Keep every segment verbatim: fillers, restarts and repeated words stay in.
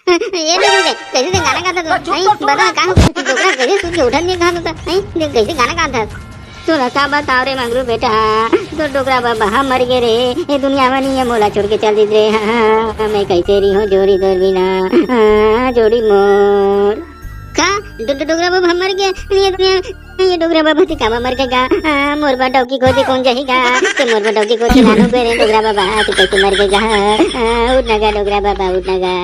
ए डोकरी दे, कइसे ते गाना गात हस? बता, का हो? डोकरा कइसे सुत के उठत नइ गात हस? देख, कइसे गाना गात हस? तोला का बताओं रे मंगलू बेटा, तोर डोकरा बाबा ह मर गे रे। ए दुनिया म नइ हे, मोला छोड़ के चल दिस रे। हाँ, हाँ, मैं कइसे रहिहूँ जोड़ी तोर बिना, हाँ, जोड़ी मोर। का? डो-, डो-, डोकरा बाबा ह मर गे? ये दुनिया, ये डोकरा बाबा ते काबर मर गे गा? हाँ, मोर बर डौकी खोजे कोन जाही गा? ते मोर बर डौकी खोजे लानहू गा रे डोकरा बाबा, ते कइसे मर गे गा? हाँ, उठ ना गा डोकरा बाबा, उठ ना गा।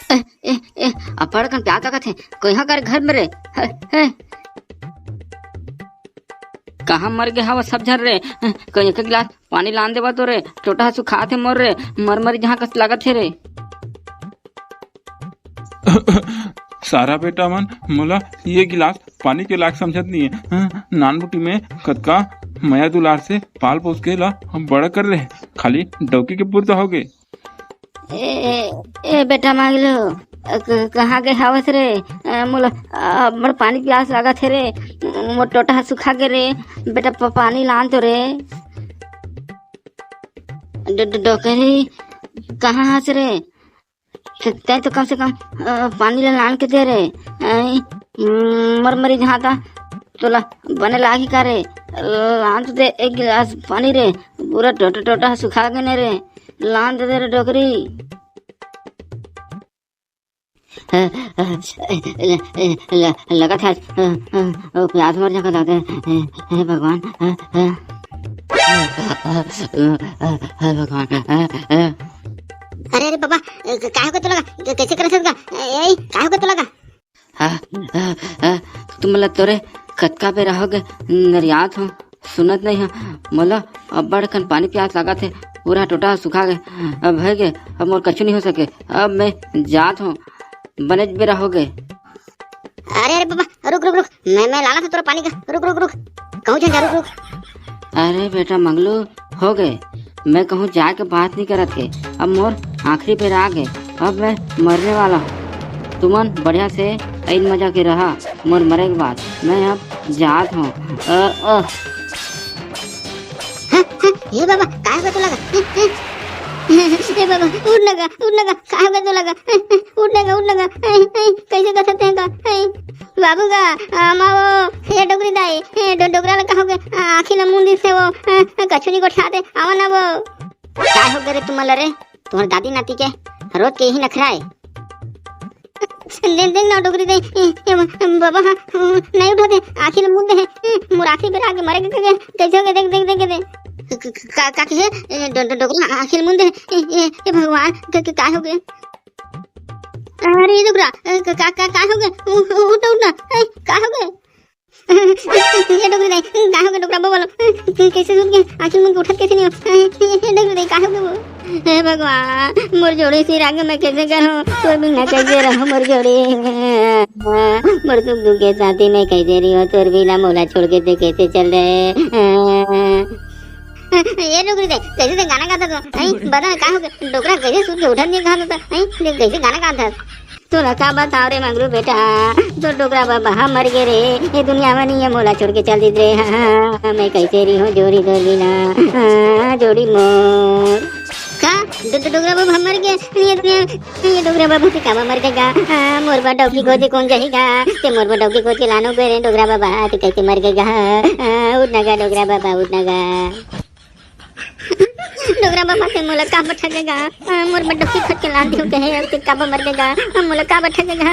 ए, ए, ए, अब्बड़ कन प्यास लागत हे, कोई हा कर घर में रे। हे, हे। कहाँ मर गे हव सब झन रे? कोई एक गिलास पानी लान देवा तो रे, टोटा ह सुखात हे मोर रे, मर मर जहाँ कस लागत हे रे। सारा बेटा मन मोला ये गिलास पानी के लायक समझत नइ हे। हाँ, नानमुटी में कतका मया दुलार से पाल पोस के ला बड़ा करे रहे, खाली डौकी के पुरता हो गे। ए, ए, ए बेटा मंगलू, क-, कहाँ गे हवस रे? अ, मोला, अ, अब्बड़ पानी प्यास लागत हे रे, मोर टोटा ह सुखा गे रे, बेटा प-, पानी लान तो रे। ड-, ड-, डोकरी, कहाँ हस रे? ते, तैं तो कम से कम, अ, पानी ला लान के दे रे। अई, मर मरी जहाँ ता, तोला बने लागही का रे? लान तो दे एक गिलास पानी रे, पूरा टोटा टोटा सुखा गे ने रे। लान दे दे रे डोकरी। ल-, ल-, लगत हे, अ, अ, ओ प्यास मर जाकर लगत हे, हे, हे भगवान, अ, अ, हे भगवान, अ, अ। अरे, अरे बाबा, अ, क-, काय होगे तोला गा? क-, कइसे करत हस गा? ए, ए, काय होगे तोला गा? अ, अ, अ, तुमन ला तोरे कतका बेरा होगे नरियात हँव। सुनत नइ हव, मोला अब्बड़ अकन पानी पियास लागत हे, पूरा टोटा सुखा गे। अब हे गे, अब मोर कछु नइ हो सके, अब मैं जात हँव, बनेच बेरा होगे। अरे, अरे बाबा, रुक, रुक, रुक, मैं, मैं लानत हँव तोला पानी गा, रुक, रुक, रुक, कहूँ झन जा, रुक, रुक। अरे बेटा मंगलू, होगे, मैं कहूँ जाए के बात नइ करत हे, अब मोर आखिरी बेरा आगे, अब मैं मरने वाला हँव। तुमन बढ़िया से अइन मजा के रहा, मोर मरे के बाद मैं अब जात हँव। अ, अ। हाँ, हाँ, हे बाबा, काय होगे तोला गा? हे, हे। हे बाबा, उठ ना गा, उठ ना गा, काय होगे तोला गा? हे, हे, उठ ना गा, उठ ना गा, हे, हे, कइसे करत हे गा? हे, बाबू गा, अम्मा वो, हे डोकरी दाई, हे डो-, डोकरा ला का होगे? आ, आँखी ला मूंद दिस हे वो, हे, हे, कछु नइ गोठियात हे, आवा ना वो। काय होगे रे तुमन ला रे? तुम्हर दादी नाती के रोज के यही नखरा हे। देख, देख ना डोकरी दे, ए, ए, बाबा हा, नइ उठत हे, आँखी ल मूंद दे हे, ए, मोर आँखी बेरा गे मरे के, के, कइसे होगे, देख, देख, देख, देख। क-, क-, का, का कहे? ए, डो-, डो-, डोकरा आँखी ल मूंद दे हे, ए, ए, ए भगवान, क-, क-, का होगे? अरे डोकरा, ए, क-, का, का, का होगे? उ-, उ-, उठ, उठ ना, ए, का होगे? ये डोकरी दाई, का होगे डोकरा बा बोलो? कइसे सुत गे? आँखी मूंद के उठत कइसे नइ हो? ये डोकरी दाई, का होगे वो? हे भगवान, मोर जोड़ी सिरा गे मैं कइसे करहूँ? तोर बिना कइसे रहूँ मोर जोड़ी? मोर सुख दुख के साथी मैं कइसे रहिहूँ? तोर बिना मोला छोड़ के ते कइसे चल दे? ये डोकरी दाई, कइसे ते गाना गात हस? हैं? बता, का होगे? डोकरा कइसे सुत के उठत नइ हे गात हस? हैं? कइसे गाना गात हस? तोला का बताओं रे मंगलू बेटा, तोर डोकरा बाबा ह मर गे रे, ये दुनिया म नइ हे, मोला छोड़ के चल दिस रे। हाँ, हाँ, मैं कइसे रहिहूँ जोड़ी तोर बिना, हाँ, जोड़ी मोर। का? डो-, डो-, डोकरा बाबा ह मर गे? ये दुनिया, ये डोकरा बाबा ते काबर मर गे गा? हाँ, मोर बर डौकी खोजे कोन जाही गा? ते मोर बर डौकी खोज के लानहू गा रे डोकरा बाबा, ते कइसे मर गे गा? हाँ, उठ ना गा डोकरा बाबा, उठ ना गा। डोकरा बाबा ते मोला काबर ठगे गा? आ, मोर बर डौकी खोज के लान दिहू कहे, अब ते काबर मर गे गा? आ, मोला काबर ठगे गा?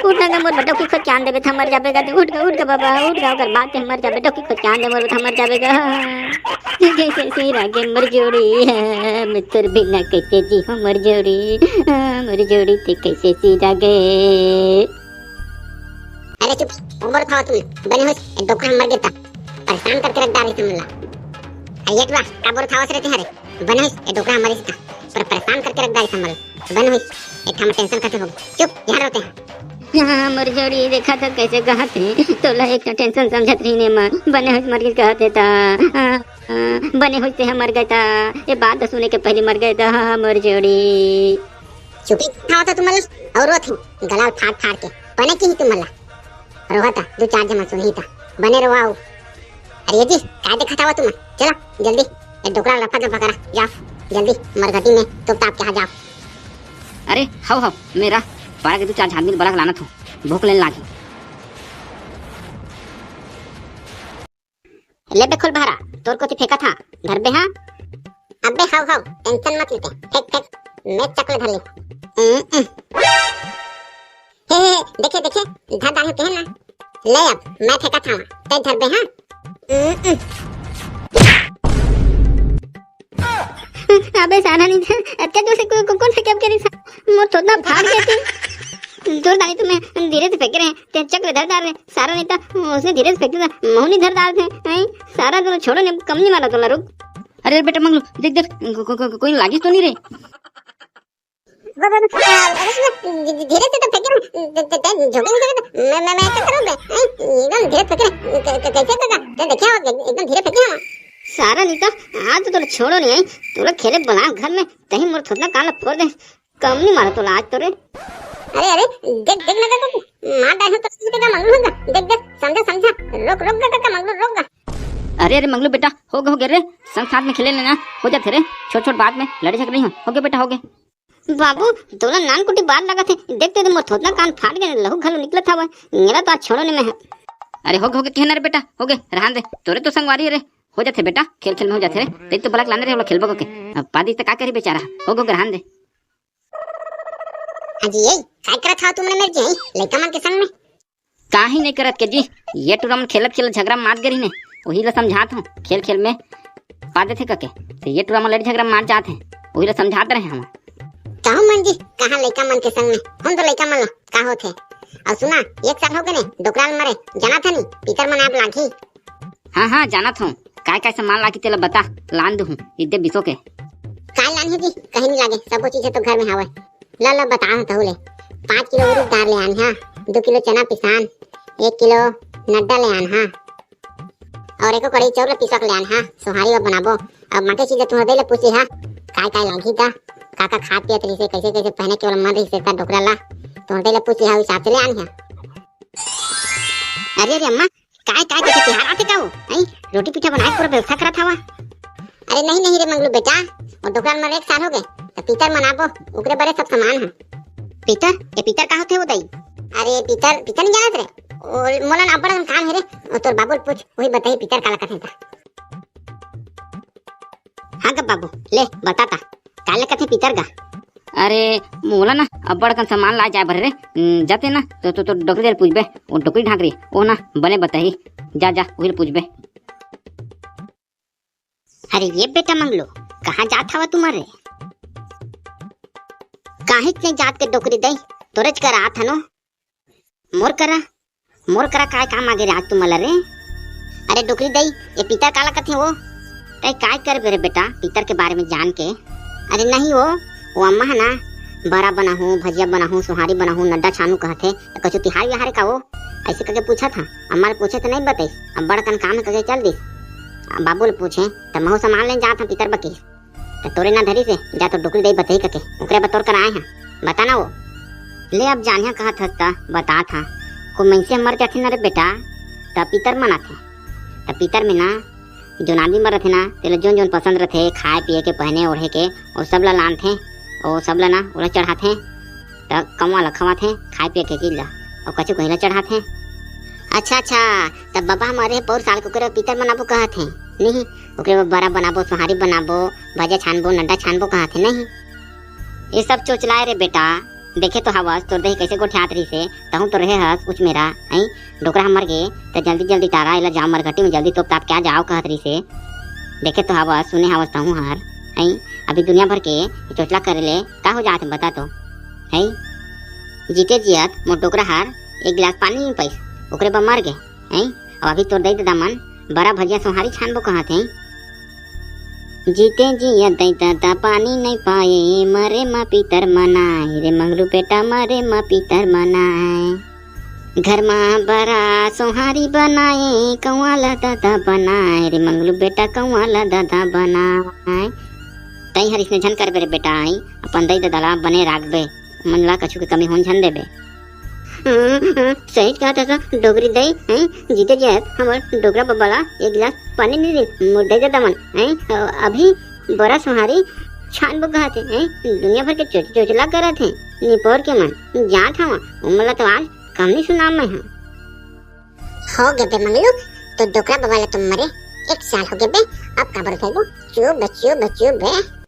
उठ ना गा, मोर बर डौकी खोज के आन देबे त मर जाबे गा। उठ गा, उठ गा बाबा, उठ गा, ओकर बाद ते मर जाबे, डौकी खोज के आन दे मोर बर त मर जाबे गा। कइसे सिरा गे मोर जोड़ी, मैं तोर बिना कइसे जीहूँ मोर जोड़ी, आ, मोर जोड़ी ते कइसे सिरा गे। अरे चुप, वो बोलत हव तुम, बने होइस, ए डोकरा ह मर गे त परेशान करके रख डारिस हमन ला। अरे ये टुरा, का बोलत हवस रे ते हरे? बने होइस, ए डोकरा ह मरिस त पूरा परेशान करके रख डारिस हमन ला। बने होइस, ए ठा म टेंशन खतम होगे। चुप, यहाँ रहो ते। हाँ, मोर जोड़ी, देखत हस कइसे कहत हे, तोला एक ठा टेंशन समझत रहिन मैं, बने होइस मर गे कहत हे त, हाँ, हाँ, बने होइस ते ह मर गे त, ये बात सुने के पहिली मर गे त, हाँ, मोर जोड़ी। चुपी खावत हो तुमन ला, अउ रोत हो गला ल फाड़ फाड़ के। बने किही तुमन ला। रोहत दू चार झन सुनही त। बने रहो। अरे जी, काय देखत हवा तुम? चला जल्दी, ये डोकरा ल रफा दफा करा, जाओ जल्दी मरघटी में तोप ताप के आ जाओ। अरे हव हव, मेरा पारा के दू चार झांदमी ल बला के लानत हूँ, भूख लेने लागी। ले बे खोल भारा, तोर कोती फेंकत हा, धरबे हा। अबे हव हव, टेंशन मत लेते, फेंक फेंक, मैं चकले धर ली। उम, उम। हे हे, देखे देखे, धर डाले कहे ना। ले अब मैं फेंकत हव, तै धरबे हा। उम, उम। अबे सारा नहीं था, अतका जोर से को-, को-, कौन फेंके अब के रही सा? मोर थोतना फाड़ देती। जोर डाली तो मैं धीरे से फेंके रहे, ते चकले धर डाल रहे। सारा नहीं था, उसने धीरे से फेंके था, महू नहीं धर डाल थे। हैं? सारा तो छोड़ो नहीं, कम नहीं मारा तोला, रुक। अरे बेटा मंगलू, देख देख, को-, को-, को-, कोई लागिस तो नहीं रे? वो, वो, वो, अरे सुन, धीरे से तो फेंके, ते, ते, ते झोंके नहीं करे तो मैं, मैं, मैं क्या करूँ बे? हैं? एकदम धीरे से फेंके, क-, क-, कैसे फेंका? ते देखे हो, एकदम धीरे फेंके हो। सारा नहीं तो, आज तो तोला छोड़ो नहीं है, तोला खेले बना घर में, तही मोर थोतना कान ला फोड़ दे, कम नहीं मारा तोला आज तो रे। अरे, अरे, देख, देख ना, देख, देख, मार डाल तो का मंगलू होगा, देख, देख, समझा, समझा, रोक, रोक, रोक, रोक, मंगलू, रोक ना। अरे, अरे, मंगलू बेटा, हो गे, हो गे रे, संग साथ में खेले लेना, हो जाथे रे, छोट, छोट बात में लड़े झगड़े नहीं हो, हो गे बेटा, हो गे। बाबू, तोला नान कुटी बात लगत हे। देख ते मोर थोतना कान फाट गे, लहू घलो निकलत हवय। मेरा तो आज छोड़ो नहीं मैं। अरे हो गे, हो गे, कहे ना रे बेटा, हो गे, रहन दे, तोरे तो संगवारी रे, हो जाथे बेटा, खेल खेल में हो जाथे रे। ते तो बलक लाने रे, ओला खेलबो के। अब पादी त का करी बेचारा, हो गे, हो गे, रहन दे। अजी, ये काय करत हव तुमने मेरे जी, लइका मन के संग में? काहे नहीं करत के जी, ये टूरा मन खेलत खेलत झगड़ा मात गे रहिन हे, वही ला समझात हूँ, खेल खेल में पा देथे कके, तो ये टूरा मन लड़ी झगड़ा मात जात हे, वही ला समझात रहे हम। कहूँ मन जी, कहाँ लइका मन के संग में, हम तो लइका मन ला का होथे। और सुना, एक साल हो गए ने डोकरा ल मरे, जाना था नहीं, पीतर मनाब लागी। हाँ हाँ, जाना था, काय काय सामान लागी तेला बता, लान दूँ इद्दे बिसो के। काय लान है जी, कहीं नहीं लागे, सबो चीज है तो घर में हवय। ला, ला, बताओ तहु ले। पाँच किलो उड़द दाल ले आन हा, दो किलो चना पिसान, एक किलो नड्डा ले आन हा, और एको कड़ाही चाउर ला पिसवा के ले आन हा, सोहारी बर बनाबो। अब माटे चीज तुहर दे ले पूछी हा, काय काय लागही ता, का का खात पियत रहिसे, कैसे कैसे पहने के वाला मन रहिसे ता डोकरा ला, तुहर दे ले पूछी हा, हिसाब से ले आन हा। अरे, अरे अम्मा, काय, काय कथे तिहार आथे का वो? हैं? रोटी पीठा बनाए के पूरा व्यवस्था करत हवा। अरे नहीं, नहीं रे मंगलू बेटा, वो डोकरा मरे एक साल हो गए, तो पीतर मनाबो, ओकरे बरे सब सामान है। पीतर? ये पीतर का होथे वो दाई? अरे पीतर, पीतर नहीं जानत रे? ओ, मोला ना अब्बड़ अकन काम है रे, वो तोर बाबू ल पूछ, वही बताही पीतर काला कथे ता। हाँ ग बाबू, ले बता ता, काला कथे पीतर गा? अरे मोला ना अब्बड़ अकन सामान लाए जाए बर रे, उम, जाते ना तो, तो, तो डोकरी दे ल पूछबे, वो डोकरी ढांक रही, वो ना बने बताही, जा, जा, वही ल पूछबे। अरे ये बेटा मंगलू, कहाँ जात हवा तुमन रे? काहीच नहीं जात के डोकरी दई, तोरेच करा आत हनो। मोर करा? मोर करा काय काम आगे रे आज तुमन ला रे? अरे डोकरी दई, ये पीतर काला कथे वो? तै काय करबे रे बेटा पीतर के बारे में जान के? अरे नहीं वो, वो अम्मा है ना, बरा बनाहूँ, भजिया बनाहूँ, सोहारी बनाहूँ, नड्डा छानू कहत हे, त कछु तिहार विहार का वो? ऐसे करके पूछत हा। अम्मा ल पूछे त नहीं बताइस, अब्बड़ अकन काम है करके चल दिस। अब बाबू ल पूछे त महू सामान लेन जात हा पीतर बकिस। त तोरे ना धरिस हे, जा तो डोकरी दई बताही कके, ओकरे बर तोर करा आए हा, बता ना वो। ले अब जानिया कहत हस त बतात हा, को मइनसे मर जाथे ना रे बेटा, त पीतर मनाथे। त पीतर में ना, जोन आदमी मर रथे ना, तेला जोन जोन पसंद रथे, खाए पिए के, पहने ओढ़े के, वो सब ला लानथे, वो सब ला ना, ओला चढ़ाथे, त कमवा ला खवाथे, खाए पिए के चीज ला, अउ कछु कहीं ला चढ़ाथे। अच्छा, अच्छा, तब बाबा ह मरे हे पौर साल के ओकरे पीतर मनाबो कहत हे, नहीं, ओकरे बर बरा बनाबो, सोहारी बनाबो, भजा छानबो, नड्डा छानबो कहत हे, नहीं। ये सब चोचलाए रे बेटा, देखे तो हवस, तोर देह कैसे गोठियात रहिस हे, तहूँ तो रहे हस कुछ मेरा, हैं? डोकरा ह मर गे, त जल्दी जल्दी टारा, एला जाओ मरघटी में जल्दी तोप ताप के आ जाओ कहत रहिस हे। देखे तो हवस, सुने हवस तहूँ हर, हैं? अभी दुनिया भर के चोचला करे ले का हो जात हे बता तो, हैं? जीते जियत मोर डोकरा हर एक गिलास पानी नहीं पाइस, ओकरे बर मर गे, हैं? अब अभी तोर दई ददा मन बरा भजिया सोहारी छानबो कहत हैं। जीते जिया दई ददा पानी नहीं पाए, मरे मा पीतर मनाए, रे मंगलू बेटा मरे मा पीतर मनाए। घर मा बरा सोहारी बनाए, कौआ ला ददा बनाए, रे मंगलू बेटा कौआ ला ददा बनाए। तई हर इसने झन करबे रे बेटा, आई अपन दई ददा ला बने राखबे, मन ला कछु के कमी होन झन देबे। हाँ, हाँ, सही कहत हस डोकरी दई, हैं? जीते जी हमर डोकरा बबा ला एक गिलास पानी नइ दिन, मोर दई ददा मन, हैं? अ, अभी बरा सुहारी छान बो कहत हे, हैं? दुनिया भर के चोच-, चोचला करत हे, निपोर के मन, जात हवा, ओमन ला तो आज कहानी सुनाम मैं हा। हो गे बे मंगलू, तो डोकरा बबा ला तो मरे एक साल हो गे बे, अब काबर उठाइबो? चुप बे, चुप बे, चुप बे।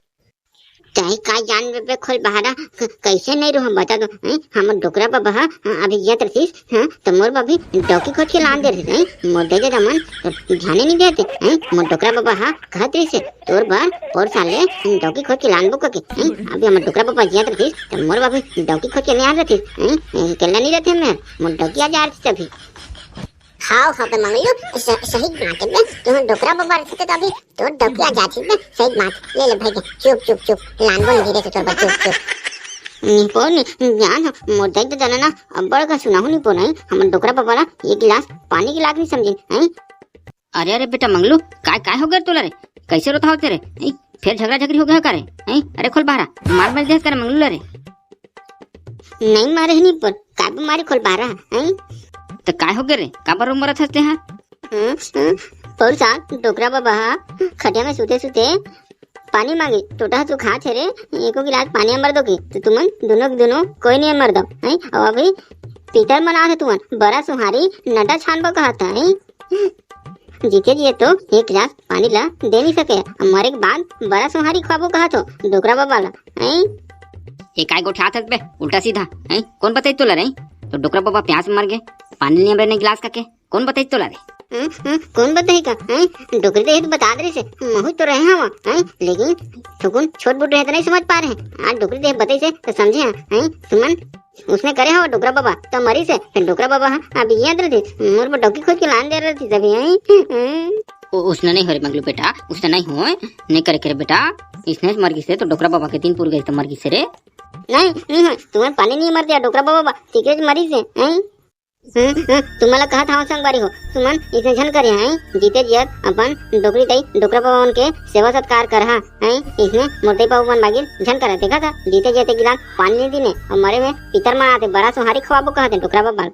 तैं का जानबे बे खोल बहारा, क-, कैसे नहीं रहूं बता तो, हैं? हमर डोकरा बबा हा, हाँ, अभी जियत रहिस, हाँ, तो मोर बर भी डौकी खोज के लान दे रहिस, हैं? मोर दे ददा मन, तो ध्यान ही नहीं देते, हैं? मोर डोकरा बबा हा कहत रहिस, तोर बर पोर साले डौकी खोज के लान बो कके, हैं? अभी हमर डोकरा बबा जियत रहिस, तो मोर बर भी डौकी खोज के लान रहिस, हैं? केला नहीं रहते मैं, मोर डौकी आ जा रहिस अभी। हाव, हाव बे मंगलू, स-, सही बात हे बे, तुहर डोकरा बबा रहिते तो अभी तोर डौकी आ जात हे बे, सही बात। ले ले भाई के, चुप, चुप, चुप, लानबो नहीं धीरे से तोर बर, चुप, चुप। निपोर नी, जान हो, मोर दई ददा ना, अब्बड़ का सुनाहू निपोर नहीं, हमर डोकरा बबा ला एक गिलास पानी के लाग नहीं समझिन, हैं? अरे, अरे बेटा मंगलू, काय, काय हो गे तोला रे? कैसे रोता होते रे? हैं? फेर झगड़ा झगड़ी हो गया का रे? हैं? अरे खोल बहारा, मार मार देहस का रे मंगलू ला रे? नहीं मारे ही निपोर, काबर मारी खोल बहारा, हैं? तो काय हो गे रे? काबर रो मरत हस तेहा? हाँ, हाँ, पोर साल डोकरा बबा हा खटिया में सुते सुते पानी मांगे, टोटा हा तू खात हे रे, एको गिलास पानी अमर दो के, तो तुमन दोनों के दोनों कोई नहीं अमर दो, हैं? अउ अभी पीतर मनात हे तुमन, बरा सुहारी नटा छानबो कहत हे, हैं? जीते जिए तो एक गिलास पानी ला दे नहीं सके, अउ मरे के बाद बरा सुहारी खवाबो कहत हो डोकरा बबा ला, हैं? ये काय गोठियात हस बे, उल्टा सीधा, हैं? कौन बताई तोला रे? तो डोकरा बबा प्यास में मर गे, पानी नहीं अमरे नहीं गिलास का के, कौन बताई तोला रे? हम्म, हम्म, कौन बताई का, हैं? डोकरी दई तो बता दे रहिस, महू तो रहे हवा, हैं? लेकिन थोकुन छोट बुट रहे तो नहीं समझ पा रहे हैं। आज डोकरी दई बताइस तो समझे हैं, हैं? तुमन उसने करे हवा डोकरा बबा तो मरिस, फिर डोकरा बबा हा अभी जियत रहिस, मोर बर डौकी खोज के लान दे रहिस अभी, हैं? हम्म। ओ, उसने नहीं हो रे मंगलू बेटा, उसने नहीं हो, नहीं करे, करे बेटा, इसने मर गिस तो डोकरा बबा के दिन पुर गे तो मर गिस रे। नहीं, नहीं हो, तुमन पानी नहीं अमर दिया डोकरा बबा, तिकरे मरिस, हैं? हम्म, हम्म, तुमन ला कहत हव संगवारी हो, तुमन इसने झन करे, हैं? जीते जियत अपन डोकरी दई, डोकरा बबा मन के सेवा सत्कार करहा, हैं? इसने मोर दई बबा मन बागिर झन करे, देखा था? जीते जियत एक गिलास पानी नहीं दिने, अउ मरे में पीतर मनात हे, बरा सुहारी खवाबो कहत हे डोकरा बबा।